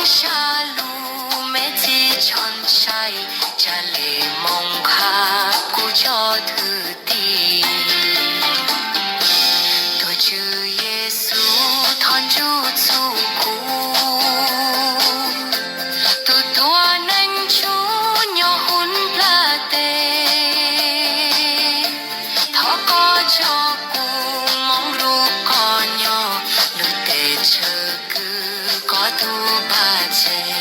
Sab lug, me txiv tshaj ntshai, tsa le moog qha kuv tso thwm tim. Tus Tswv Yexus thov ntsug txug kuv, tus tuab neeg ntsuj nyob huv nplaj teb. Thov koj tso kuv moog lug koj nyob, lug teb chaws kws koj tug vaaj tse.